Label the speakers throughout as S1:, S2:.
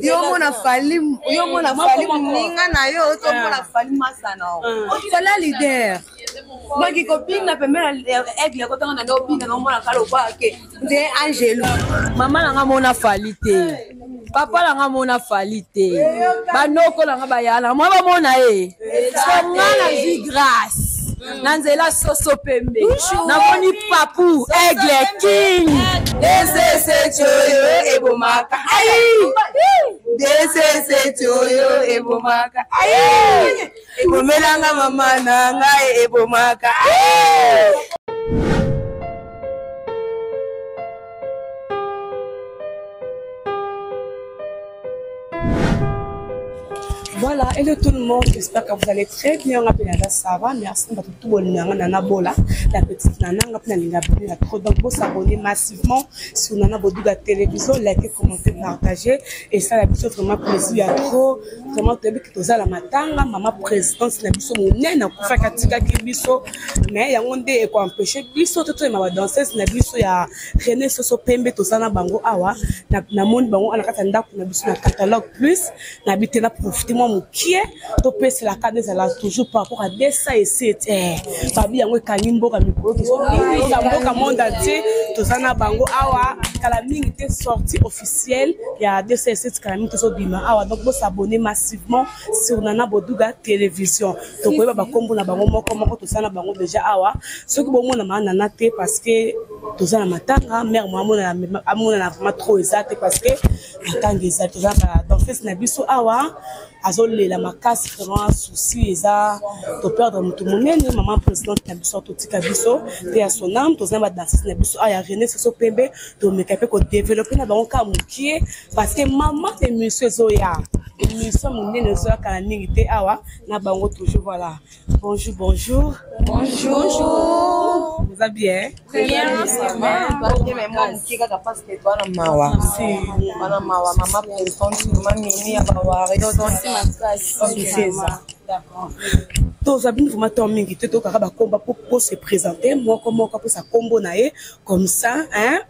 S1: Yo mona Fally, yo mona Fally moninga na yo, to mona Fally masa na yo. Fally leader. Donc kobina pembeni ya aigle kotanga na obina na omona kala okwake nde angelo.
S2: Mama na nga mona Fally te. Papa na nga mona Fally te. Banoko na nga bayala mwa bamona ye. So nga nazwi grâce. Na nzela soso pembe. Namoni Papu Aigle King.
S1: DCC oyo ebomaka. Ayi! DCC oyo ebomaka. Ayi! Ebomelanga mama na ngai ebomaka. Ayi!
S3: Voilà, hello tout le monde, j'espère que vous allez très bien. Ça va, merci. Tout le monde, Nana Bola, la petite Nana, la trop. Donc, vous s'abonner massivement sur Nana Bodouga Télévision, likez, commentez, partagez. Et ça, la biso vraiment plaisir, il y a trop. Vraiment, tu as vu que tu as la matanga, maman présidente, la biso, mon nez, na kufa katika ki biso. Mais il y a un dé quoi empêcher biso, tout le monde, ma danseuse, na biso, il y a René Soso Pembe, tout ça, na bango awa, na monde bango, na kata ndako, na biso, na catalogue plus, na bite na profiter moi mokie, to pesa la carte ezala toujours par rapport à 207. Babi yango ekangi mboka mikolo, tozobimisa mboka monde entier, toza na bango awa, kala mingi te sortie officielle ya 207 kala mingi tozobima awa. Donc bo s'abonner massivement sur Nana Bodouga Télévision. Tokoyeba bakombo na bango moko moko, toza na bango déjà awa. Soki bomona ma Nana te parce que toza na matanga, mère mo amonana vraiment trop eza te parce que matanga eza, toza ba danseuse na biso awa. Azolela makasi vraiment souci eza to perdre moto monene, maman présidente na biso totika biso pe ya son âme. Toza ba danseuse na biso aya René Soso Pembe, tomeka pe ko développer na bango ka mokie parce que maman émission ezoya, émission monene ezoya kala mingi te awa na bango toujours. Voilà, bonjour, bonjour.
S1: Bonjour.
S3: Vous allez bien?
S1: Très bien, ça va. Bien, mais moi, je suis parce que toi, na mawa. Wana mawa, maman présidente, maman Mimi, ya ba warrior, donc c'est ma classe.
S3: Ok, c'est ça. D'accord. Toza bino vraiment temps mingi te, tokaka ba komba pour se présenter moko moko pour sa kombo na ye comme ça, hein?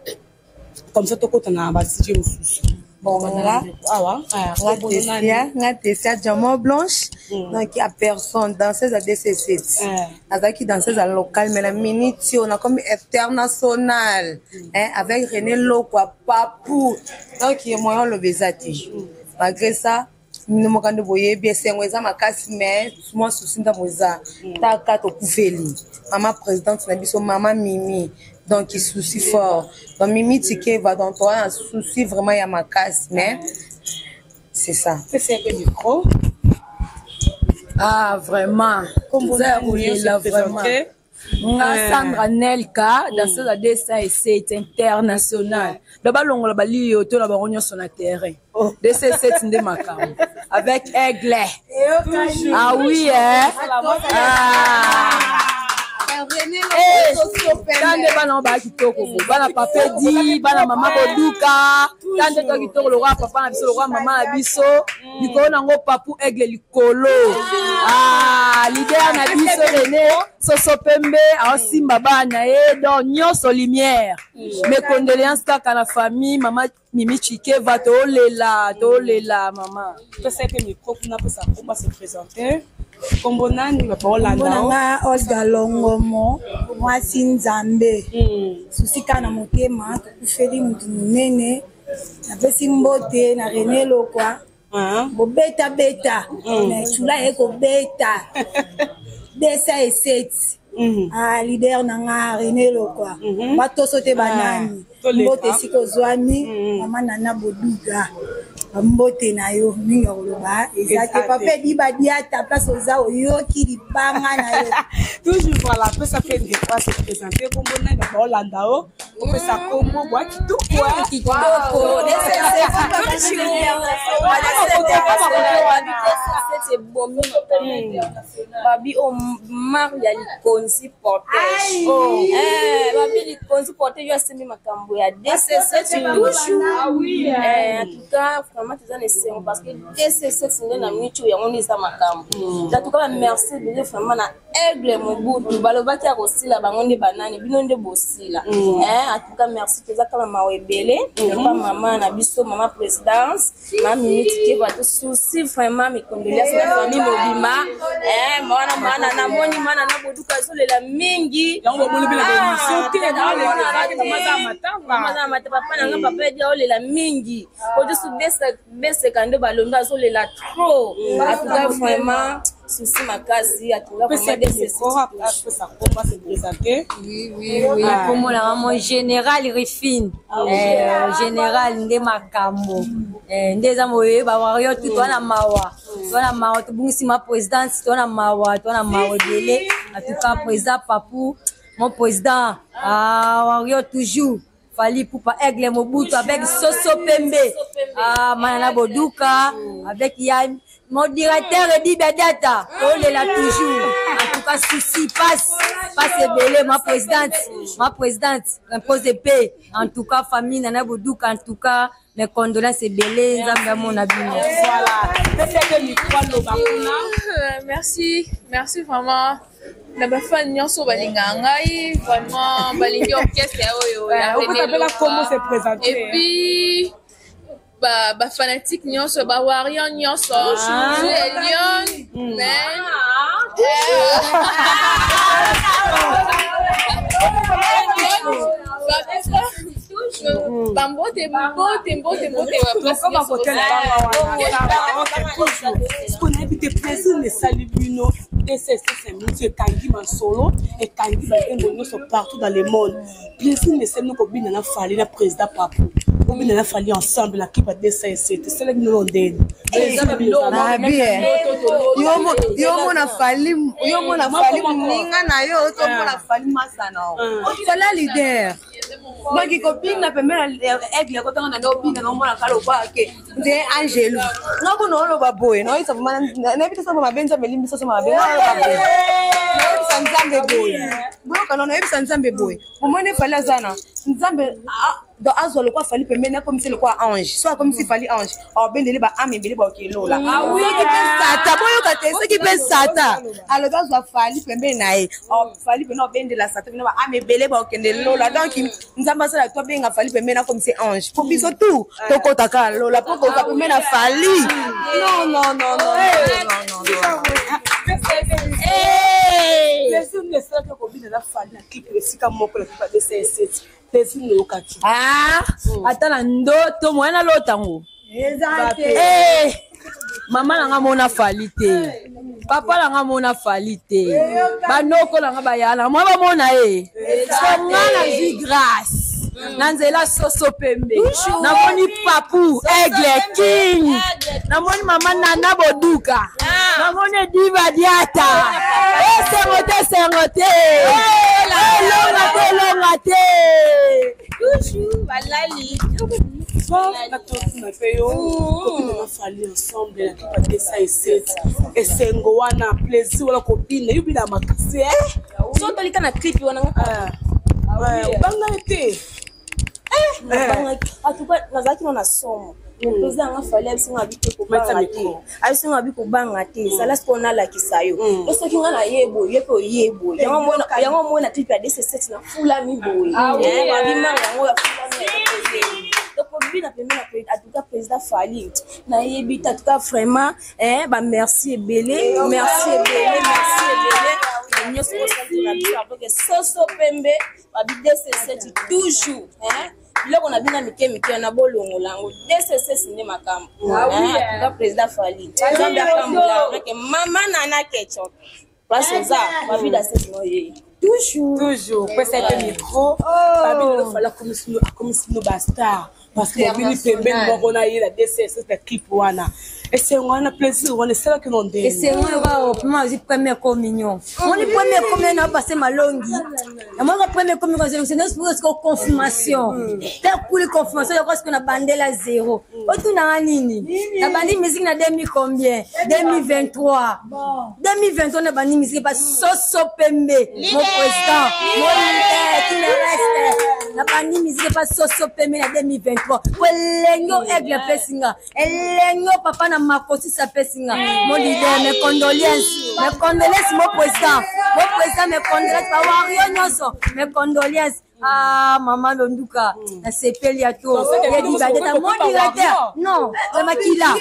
S3: Comme ça tokota na ba sujet mosusu.
S1: Bon, nga,
S3: awa,
S1: nga Tessia, nga Tessia Diamant Blanche, donc il y a personne, danseuse à DC7. Azaki danseuse à local, mais la minute, on a comme international, hein, avec René Lokwa, Papou. Donc il y a moyen le bezati. Malgré ça, nous mokando boye bien sengo eza makasi, mais moi souci nda moza. Taka to kufeli. Maman présidente na biso, maman Mimi. Donc il soucie fort. Donc Mimi Tshikeva, donc toi un souci vraiment ya makasi, mais c'est ça.
S3: C'est un peu micro.
S2: Ah vraiment.
S3: Comme vous
S2: avez
S3: dit,
S2: là, vraiment. Nga Sandra Nelka, danseuse à 207 international. D'abord longola bali yo to na bango nyonso na terrain. 207 nde makambo. Avec Aigle. Ah oui, hein. Ah. Eh, tande bana ba kitoko bo. Bana papa di, bana mama boduka. Tande to kitoko le roi papa na biso, le roi mama na biso. Likolo nango Papu Aigle likolo. Ah, leader na biso René Soso Pembe, aosimba bana ye donc nyonso lumière. Mes condoléances kaka na famille mama Mimi Tshikeva, tolela, tolela mama.
S3: Pesa pe micro kuna pesa komba se présenter. Kombo nani ba parola
S4: Kombo
S3: na
S4: nga Olga Longomo, mwasi Nzambe. Susika na motema, tokufeli mutu monene. Napesi mbote na René Lokwa. Bobeta beta. Mais tula ye kobeta. 207. Ah, leader na nga René Lokwa. Batoso te banani. Mbote siko zwami, mama Nana Bodouga. Mbote na yo mingi ya koloba eza te. Papa Edi Badiata, place oza oyoki libanga na yo.
S3: Toujours voilà, pesa pe de quoi se présenter kombo na ba Hollanda o. Pesa kombo bwa kitoko.
S4: Kitoko.
S5: dc7 ebomi makambo. Babi o mar ya likonzi protège. Eh, babi likonzi protège yo asimbi makambo ya dc7 toujours. Eh, en tout cas vraiment toza na esengo parce que dc7 nde na mitu yango nde eza makambo. En tout cas merci ebele vraiment na Aigle Mobutu, balobaki akosila bango nde banani, bino nde bosila. Eh, en tout cas merci, toza kaka mawa ebele. Papa mama na biso, mama présidence, mama Minute Keba, to souci vraiment mes condoléances na famille mobima. Eh, mwana mwana na moni mwana na boduka azolela mingi.
S3: Yango bomoni mpe na ba émission te,
S5: Ah,
S3: mwana ezalaki mama aza matanga.
S5: Mama aza matanga, papa na nga papa edi aolela mingi. Otosu beseka nde balondo azolela trop. En tout cas vraiment souci makasi atunga
S3: Pesa micro, apesa kombo, se présenter.
S2: Oui, oui, oui. Kombo na nga mo général Rifine. Eh, général nde makambo. Eh, nde eza moye ba warrior tout toza na mawa. Toza na mawa tobungisi ma présidente, toza na mawa, toza na mawa ebele. En tout cas président Papou, mon président, ah warrior toujours. Fally Ipupa Aigle Mobutu avec Soso Pembe, ah, Manana Boduka, avec Yann, mon directeur Eddy Badiata, olela toujours. En tout cas, souci passe, passe ebele, ma présidente, impose de paix. En tout cas, famille Nana Boduka, en tout cas, mes condoléances ebele, Nzambe amona bino.
S3: Voilà. Pesa micro aloba kuna.
S6: Merci, merci vraiment. Na ba fan nyonso balingaka ngai, vraiment balingi orchestre oyo ya
S3: Ouais,
S6: René
S3: okotapela
S6: Loka.
S3: kombo se présenter.
S6: Et puis ba fanatique nyonso, ba warrior nyonso, je Lyon, mais bambote mbote mbote mbote ba place
S3: Tokoma
S6: nyonso
S3: kote na
S6: bozali.
S3: bango wana. Ok, toujours. Parce qu'on a évité plaisir ne sali bino. DCC mutu ekangi masolo, ekangi banzembo nyonso partout dans le monde. Plaisir ne sali kobina na Fally na président Papou. Kobina na Fally ensemble na clip ya DCC. Tosala bino lo ndeni.
S1: Nabi, eh. Yo mona Fally, yo mona Fally moninga na yo, to mona Fally masa na yo. Fally leader. Donc kobina pembeni ya aigle kotanga na nde obina na omona kala okwa ke nde Angelo. Nga kuna oloba boye, na oyebisa vraiment, nayebi te soki mabe Nzambe elimbi biso mabe, nga oloba boye. Nayebisa Nzambe boye. Boyoka no, nayebisa Nzambe boye. Bomoni Fally aza na Nzambe, donc azwa lokwa Fally pembeni, akomisi lokwa ange. So akomisi Fally ange, abendeli ba âme ebele baokelola. Soki mpe sata, boyoka te, soki mpe sata alobi azwa Fally pembeni na ye, Fally pene obendela sata pene ba âme ebele baokende lola. Donc Nzambe asala to abenga Fally pembeni, akomisi ange po biso tout tokota kaka lola, po koka pembeni na Fally. Non, non, non, non, non, non, non.
S3: Plaisir ne esalaki kobina na Fally na clip esika moko na clip ya DCC. Plaisir ne oyokaki.
S2: Ah, ata na ndoto moya nalota ngo.
S4: Eza te.
S2: Eh, mama na nga mona Fally te, papa na nga mona Fally te, banoko na nga baya na mwa bamona ye. So nga nazwi grâce na nzela Soso Pembe, namoni Papu Aigle King, namoni mama Nana Boduka, namoni Ediva Diata. Esengo te, esengo te, elonga te, elonga te.
S5: Toujours balali.
S3: Natotuna mpe yo, kobina na Fally ensemble na clip ya DCC, esengo wana, plaisir wana, kobina yo bina makasi, eh?
S5: So tolika na clip wana nga
S3: Obanga ye te.
S5: Nabangaki. En tout cas nazalaki no na somo. Président nga Fally ayebisi nga abi te kobanga te, ayebisi nga abi kobanga te, ezala sikoyo nalakisa yo to soki nga naye boye, ye mpe oye boye. Yango omona clip ya DC7 na fulami boye, babimanga yango ya fulami. Tokobina pembeni na, en tout cas président Fally nayebi te. En tout cas vraiment, eh, ba merci ebele, merci ebele, merci ebele nyonso kosalela biso avec Soso Pembe. Babi DC7 toujours, hein? Biloko na bino mike mike na bolongola yango, DCC nde makambo. En tout cas président Fally, Nzambe apambola avec mama Nana Ketchup, place oza babida sesi no ye.
S2: Toujours.
S3: Toujours pesa ete micro. Babi lelo Fally akomisi bino ba star parce que bobini pembeni moko na ye na DCS na clip wana. Esengo wana, plaisir wana esalaki no ndenge?
S2: Esengo oyo kaka opema ozwi première communion, moni première communion na opase malongi.
S7: Namonaka premier komi siko confirmation te kuli confirmation yoko siko na bandela zero. Otunanga nini? Nabandi musique na 2000 combien? 2023. 2023 nabandi musique pa soso pembe. Mon président, mon leader, tout le reste. Nabandi musique pa soso pembe na 2023. Po elengi oyo aigle apesi nga. Elengi oyo papa na makosisi apesi nga. Mon leader, mes condoléances. Mes condoléances, mon président. Mon président, mes condoléances. Ba warrior nyonso, mes condoléances. Ah, maman Londuka, nasepeli ya to. Ya dibadeta, mon directeur. Non, ya makila.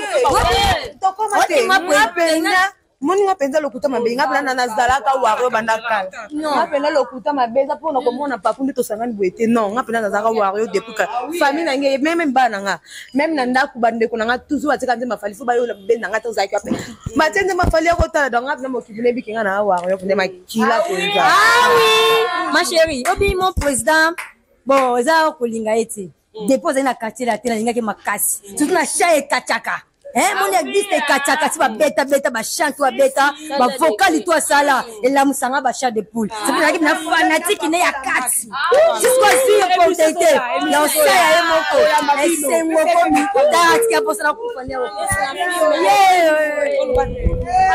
S1: Tokoma te. Nga mpenza moni nga mpenza lokuta mabe, nga mpenza nazalaka wario banda kala. Nga mpenza lokuta mabe eza mpona komona papu nde tosangani boye te. Non, nga mpenza nazalaka wario depuis kala. Famille na ngai, meme bana na nga, meme na ndako bandeko na nga toujours batika nzembo Fally, fo bayola be na nga te ozalaki wapi. Batie nzembo Fally ya kotala, donc nga mpenza mokili nayebiki nga na wario mpenza makila mpenza.
S7: Ah oui, ma chérie, obi mon président. Bon, eza kolinga ye te. Depuis ozali na quartier la te, nalingaki makasi. Surtout na chat ekataka. Hein, mon existe ekataka si babeta beta ba chant to abeta ba vocal to asala elamusanga ba chat de poule. C'est pour ça na fanatique ne ya kati. Jusqu'au sur opportunité. Ya osala ye moko. Esengo komi tara tika posa na kufa ne. Ye.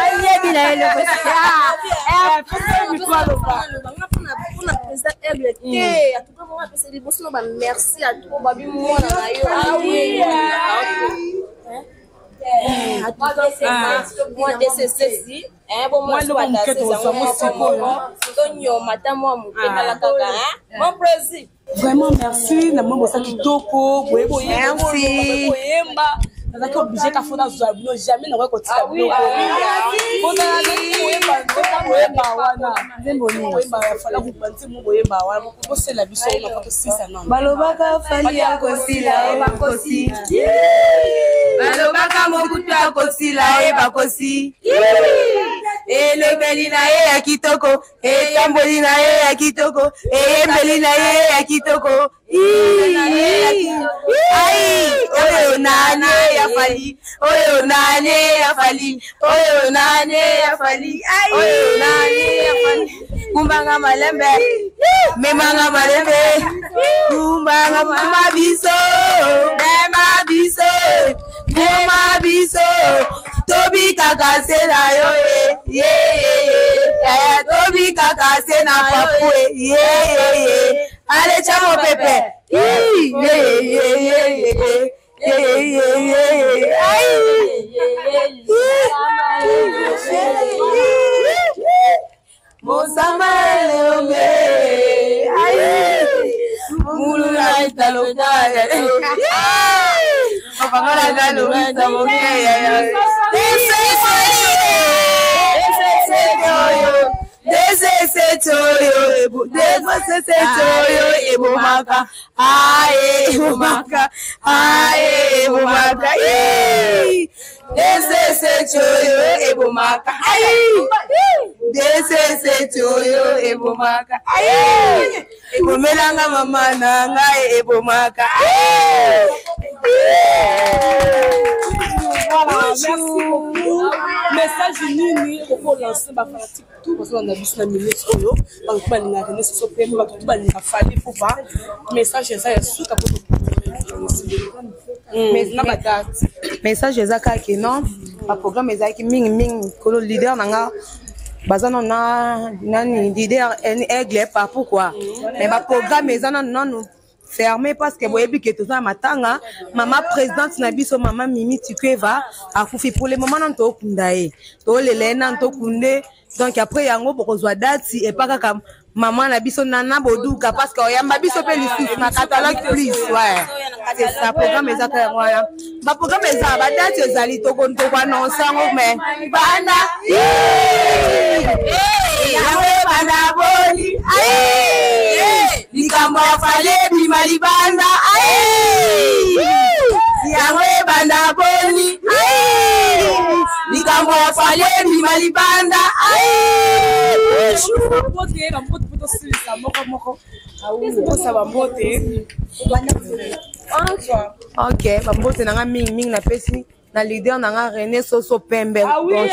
S7: Ayebi na ye loko.
S5: Mpona président Aigle te, atuka vraiment apesa liboso na ba merci ya trop babi mwana na yo. Mwa DCC, tonyoma ata mwa moke tala kaka mon président.
S3: Vraiment merci na mwa bosa kitoko boye
S1: Merci.
S3: boyemba. Nazalaki obligé ka fo nazwa bino, jamais nakoki kotika bino. Boyemba nzembo, boyemba wana, boyemba fala kuba nzembo, boyemba wana, bosela biso na kosisa nano.
S1: Balobaka Fally akosila, bakosi. Balobaka Mobutu akosila, ye bakosi. Elobeli na ye ya kitoko, etamboli na ye ya kitoko, eyembeli na ye ya kitoko. Ai, oyo nane ya Fally, oyo nane ya Fally, oyo nane ya Fally, oyo nane ya Fally. Kumbanga malembe, memanga malembe, kumbanga mama biso, mema biso, mema biso, tobi kaka se na yo ye, ye ye ye, tobi kaka se na papu ye ye ye. Allez, ciao mon pépé. Ye ye ye ye ye ye ye ye. Aïe. Mosama leombe. Aïe. Mulula italoka. Mapangala nalo misa moke ya ya. Oyo ebomaka, aye ebomaka, aye ebomaka, desese oyo ebomaka, desese oyo ebomaka, ebomelanga mama na ngai ebomaka.
S3: Voilà, merci beaucoup. Message nini okolancer bafanatique tout bazolanda biso na minute oyo, bato balingaka René Soso Pembe, bato tu balingaka Fally Ipupa? Message eza ya suka po na badate.
S1: Message eza kaka ke non, baprogramme ezalaki mingimingi kolo leader na nga baza nano na nani, leader Aigle Papu quoi, mais baprogramme eza nano nanu fermé parce que boyebi ke toza na matanga, mama présidente na biso, mama Mimi Tikueva akufi. Pour le moment nanu tokunda ye, tolela ye nanu, tokunde. Donc après yango bokozwa date epa kaka mama na biso Nana Boduka, parce que oyamba biso mpe lisusu na catalogue plus. Ouais, c'est ça, programme eza kaka yango wana, baprogramme eza, badate ezali, tokoannonce yango. Mais banda yango ebanda boni, likambo ya Fally ebima libanda, yango ebanda boni, likambo ya Fally ebima libanda.
S3: Mbote, bambote po tosilisa moko moko, kosa bambote.
S1: Ok, bambote na nga mingimingi napesi na leader na nga René Soso Pembe.
S3: Ah oui.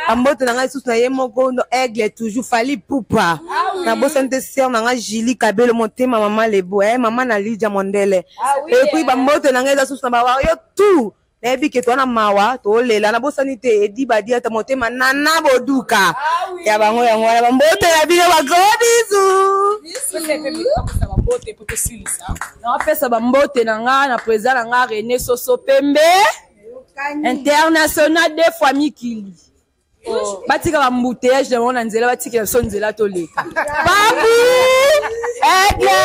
S1: Bambote na ngai lisusu na ye moko no aigle toujours Fally Ipupa. Nabosani te sœur na ngai Julie Kabelo motema mama Lebo eh mama na Lydia Mondele. Et puis bambote na ngai eza susu na ba warrior tout. Nayebi ke toza na mawa tolela nabosani te Edi Badi ata motema Nana Boduka ya bango yango wana bambote na bino ba gros bisous.
S2: Napesa bambote na nga na président na nga René Soso Pembe international deux fois mikili batika bambouteillage na bango na nzela batikela biso nzela toleka papu aigle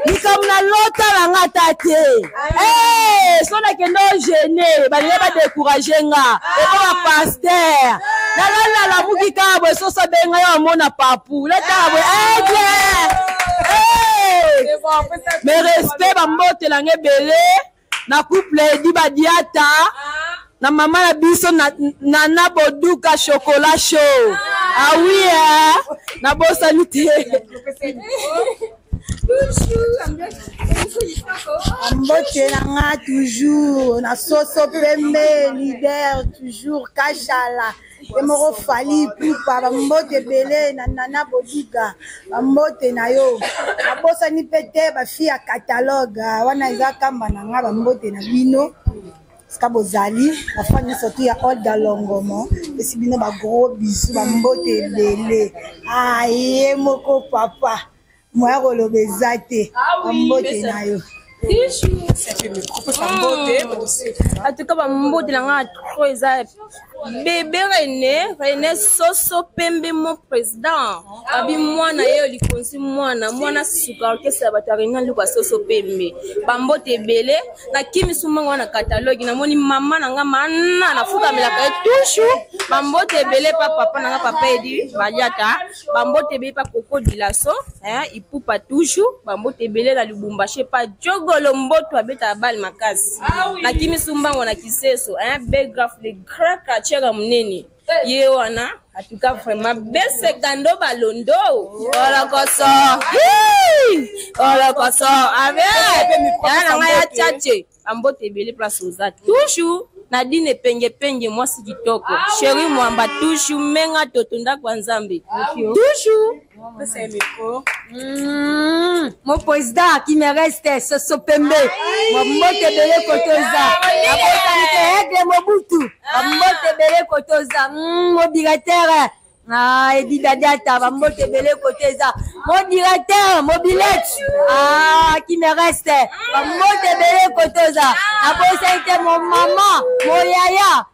S2: likambo na lota na nga ata te eh, so nakende ogene balingi badécourage nga ekoma paster nalalalamuki kaka boye soso abenga yo amona papu lataka boye aigle eh! mais respect bambote na nga ebele na couple Edi Badiata na mama na biso Nana Boduka Chocolat Show. Ah oui, hein? Nabosani te.
S4: Mbote na nga toujours na soso pembe leader toujours kashala ye moko Fally Ipupa bambote ebele na Nana Bodiga bambote na yo nabosani mpe te bafi ya catalogue ah, wana eza kamba na nga bambote na bino sika bozali bafani nyonso tu ya Olga Longomo esi bino ba gros bisous bambote ebele aye ah, moko papa moya koloba eza te bambote na yo
S5: En tout cas, bambote na nga trop eza bébé René, René Soso Pembe mon président. Abi mwana ye likonzi mwana, mwana suka orchestre ya bato ya René Luka Soso Pembe. Bambote ebele na kimi sumango wana catalogue namoni mama na nga mana nafukamelaka ye toujours. Bambote ebele pa papa na nga papa Edi Baliata. Bambote ebele pa Coco Dilaso, hein, Ipupa toujours, bambote ebele na Lubumbashi pa Jogolo Mboto abeta balle makasi. Ah oui. Na kimisu mbango na Kiseso, hein, Begraf le grand catcheur ya munene. Ye wana, en tout cas vraiment bese kando balondo. Olokoso. Olokoso. Amen. Ya na ngai ya tchatche. Bambote ebele place oza toujours. Nadine penge penge mwasi kitoko ah, chéri oui. Mwamba toujours menga toto ndako ya Nzambe ah, toujours
S7: Mon président qui me reste soso pembe mbote ebele kotoza abosani te aigle mobutu mbote ebele kotoza mon directeur Ah, Edi Dadiata, bambote ebele kote eza. Mon directeur, mobilette, ah, qui me reste, bambote ebele kote eza. Nabosani te mon maman, mon yaya,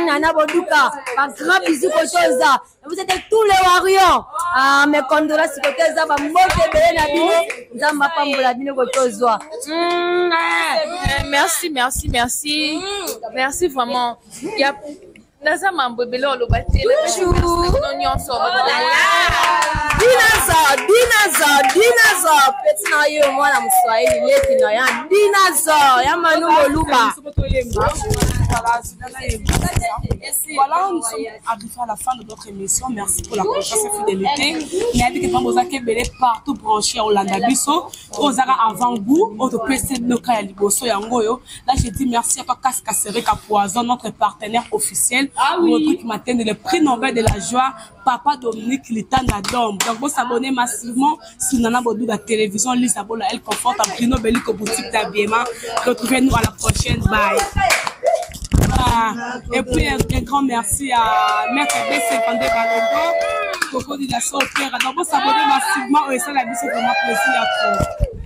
S7: Nana Boduka, ba grand bisou kote eza. Vous êtes tous les warriors. Ah, mes condoléances kote eza, bambote ebele na bino. Nzambe apambola bino kote ozwa.
S6: Eh. Merci, merci, merci. Merci vraiment. Il y a naza mambo ebele oloba te bino nyonso
S5: dinazo dinazo dinazo peti na yo mwana moswahili leki na ya dinazo ya manu moluba.
S3: Voilà, nous sommes arrivés à la fin de notre émission. Merci pour la confiance et fidélité. Nayebi ke pambo ozaki ebele partout branché ya olanda biso oyo ozaka avant goût oyo topesi bino ka ya liboso yango oyo. Là, je dis merci à toi, Casca Sereka Poison, notre partenaire officiel. Ah oui. Rodrigue Matende, le prix Nobel de la joie, Papa Dominique Litana Dom. Donc, vous s'abonnez massivement sur Nana Bodou, la télévision, Lisa Bola, Elle Conforte, à Bruno Bellico, boutique d'habillement. Retrouvez-nous à la prochaine. Bye. Ah, et puis, un, un grand merci à Maître B52 Balondo, Coco de la Père. Donc, vous s'abonnez massivement et ça, la vie, c'est vraiment plaisir à trop.